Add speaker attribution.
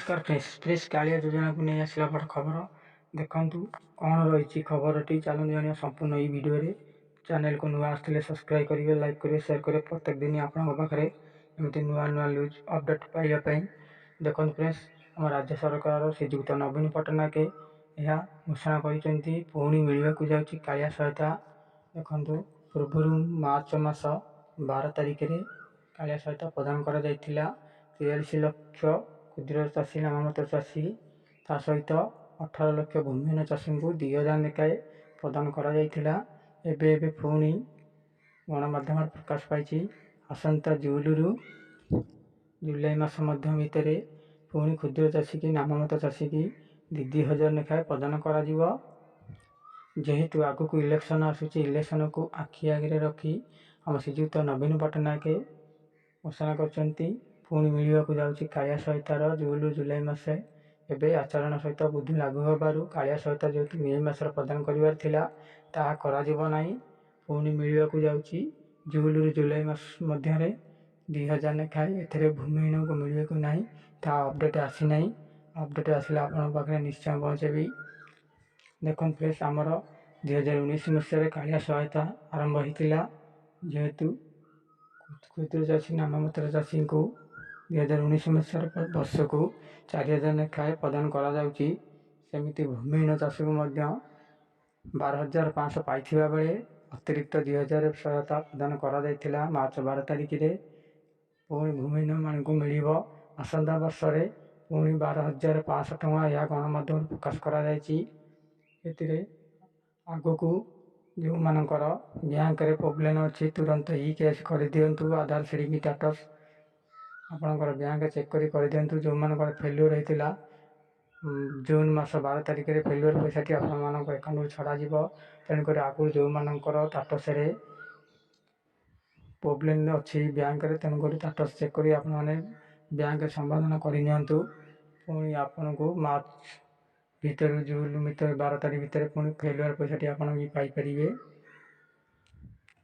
Speaker 1: ନମସ୍କାର friends, fresh Kalia ଯୋଜନାକୁ ନେଇ ଆସିଲା ବଡ଼ ଖବର। ଦେଖନ୍ତୁ କ'ଣ ରହିଛି ଖବରଟି, ଚାଲନ୍ତୁ ଜାଣିବା ସମ୍ପୂର୍ଣ୍ଣ ଏଇ ଭିଡ଼ିଓରେ। ଚ୍ୟାନେଲକୁ ନୂଆ ଆସିଥିଲେ ସବସ୍କ୍ରାଇବ୍ କରିବେ, ଲାଇକ୍ କରିବେ, ସେୟାର କରିବେ। ପ୍ରତ୍ୟେକ ଦିନ ଆପଣଙ୍କ ପାଖରେ ଏମିତି ନୂଆ ନୂଆ ନ୍ୟୁଜ୍ ଅପଡ଼େଟ୍ ପାଇବା ପାଇଁ। ଦେଖନ୍ତୁ ଫ୍ରେଣ୍ଡସ୍, ଆମ ରାଜ୍ୟ ସରକାର ଶ୍ରୀଯୁକ୍ତ ନବୀନ ପଟ୍ଟନାୟକ ଏହା ଘୋଷଣା କରିଛନ୍ତି, ପୁଣି ମିଳିବାକୁ ଯାଉଛି କାଳିଆ ସହାୟତା। ଦେଖନ୍ତୁ, ପୂର୍ବରୁ ମାର୍ଚ୍ଚ ମାସ 12 ତାରିଖରେ କାଳିଆ ସହାୟତା ପ୍ରଦାନ କରାଯାଇଥିଲା 43 ଲକ୍ଷ କ୍ଷୁଦ୍ର ଚାଷୀ, ନାମମାତ୍ର ଚାଷୀ, ତା ସହିତ 18 ଲକ୍ଷ ଭୂମିହୀନ ଚାଷୀଙ୍କୁ 2000 ଲେଖାଏଁ ପ୍ରଦାନ କରାଯାଇଥିଲା। ଏବେ ଏବେ ପୁଣି ଗଣମାଧ୍ୟମରେ ପ୍ରକାଶ ପାଇଛି, ଆସନ୍ତା ଜୁଲରୁ ଜୁଲାଇ ମାସ ମଧ୍ୟ ଭିତରେ ପୁଣି କ୍ଷୁଦ୍ର ଚାଷୀ କି ନାମମାତ୍ର ଚାଷୀକି 2 2 ହଜାର ଲେଖାଏଁ ପ୍ରଦାନ କରାଯିବ। ଯେହେତୁ ଆଗକୁ ଇଲେକ୍ସନ୍ ଆସୁଛି, ଇଲେକ୍ସନ୍କୁ ଆଖି ଆଗରେ ରଖି ଆମ ଶ୍ରୀଯୁକ୍ତ ନବୀନ ପଟ୍ଟନାୟକ ଘୋଷଣା କରିଛନ୍ତି, ପୁଣି ମିଳିବାକୁ ଯାଉଛି କାଳିଆ ସହାୟତାର ଜୁନରୁ ଜୁଲାଇ ମାସ। ଏବେ ଆଚରଣ ସହିତ ବୁଦ୍ଧି ଲାଗୁ ହେବାରୁ କାଳିଆ ସହାୟତା ଯେହେତୁ ମେ ମାସରେ ପ୍ରଦାନ କରିବାର ଥିଲା, ତାହା କରାଯିବ ନାହିଁ। ପୁଣି ମିଳିବାକୁ ଯାଉଛି ଜୁନରୁ ଜୁଲାଇ ମାସ ମଧ୍ୟରେ 2000 ଲେଖାଏଁ। ଏଥିରେ ଭୂମିହୀନଙ୍କୁ ମିଳିବାକୁ ନାହିଁ, ତାହା ଅପଡ଼େଟ୍ ଆସିନାହିଁ। ଅପଡ଼େଟ୍ ଆସିଲେ ଆପଣଙ୍କ ପାଖରେ ନିଶ୍ଚୟ ପହଞ୍ଚାଇବି। ଦେଖନ୍ତୁ ଫ୍ରେଣ୍ଡସ୍, ଆମର 2019 ମସିହାରେ କାଳିଆ ସହାୟତା ଆରମ୍ଭ ହୋଇଥିଲା। ଯେହେତୁ କ୍ଷୁଦ୍ର ଚାଷୀ, ନାମମାତ୍ର ଚାଷୀଙ୍କୁ 2019 ମସିହାରେ ବର୍ଷକୁ 4000 ଲେଖାଏଁ ପ୍ରଦାନ କରାଯାଉଛି, ସେମିତି ଭୂମିହୀନ ଚାଷୀକୁ ମଧ୍ୟ 12,500 ପାଇଥିବା ବେଳେ ଅତିରିକ୍ତ 2000 ସହାୟତା ପ୍ରଦାନ କରାଯାଇଥିଲା ମାର୍ଚ୍ଚ 12 ତାରିଖରେ। ପୁଣି ଭୂମିହୀନମାନଙ୍କୁ ମିଳିବ ଆସନ୍ତା ବର୍ଷରେ ପୁଣି 12,500 ଟଙ୍କା, ଏହା ଗଣମାଧ୍ୟମରେ ପ୍ରକାଶ କରାଯାଇଛି। ଏଥିରେ ଆଗକୁ ଯେଉଁମାନଙ୍କର ବ୍ୟାଙ୍କରେ ପ୍ରୋବ୍ଲେମ୍ ଅଛି, ତୁରନ୍ତ ଇ କେସ୍ କରିଦିଅନ୍ତୁ। ଆଧାର ସିଡ଼ିଂ ଷ୍ଟାଟସ୍ ଆପଣଙ୍କର ବ୍ୟାଙ୍କ ଚେକ୍ କରି କରିଦିଅନ୍ତୁ। ଯେଉଁମାନଙ୍କର ଫେଲୁଅର୍ ହେଇଥିଲା ଜୁନ୍ ମାସ 12 ତାରିଖରେ, ଫେଲୁଅର୍ ପଇସାଟି ଆପଣମାନଙ୍କ ଆକାଉଣ୍ଟରୁ ଛଡ଼ାଯିବ। ତେଣୁକରି ଆଗରୁ ଯେଉଁମାନଙ୍କର ଷ୍ଟାଟସ୍ରେ ପ୍ରୋବ୍ଲେମ୍ ଅଛି ବ୍ୟାଙ୍କରେ, ତେଣୁକରି ଷ୍ଟାଟସ୍ ଚେକ୍ କରି ଆପଣମାନେ ବ୍ୟାଙ୍କରେ ସମାଧାନ କରିନିଅନ୍ତୁ। ପୁଣି ଆପଣଙ୍କୁ ମାର୍ଚ୍ଚ ଭିତରୁ ଜୁନ୍ ଭିତରେ 12 ତାରିଖ ଭିତରେ ପୁଣି ଫେଲୁଅର୍ ପଇସାଟି ଆପଣ ବି ପାଇପାରିବେ।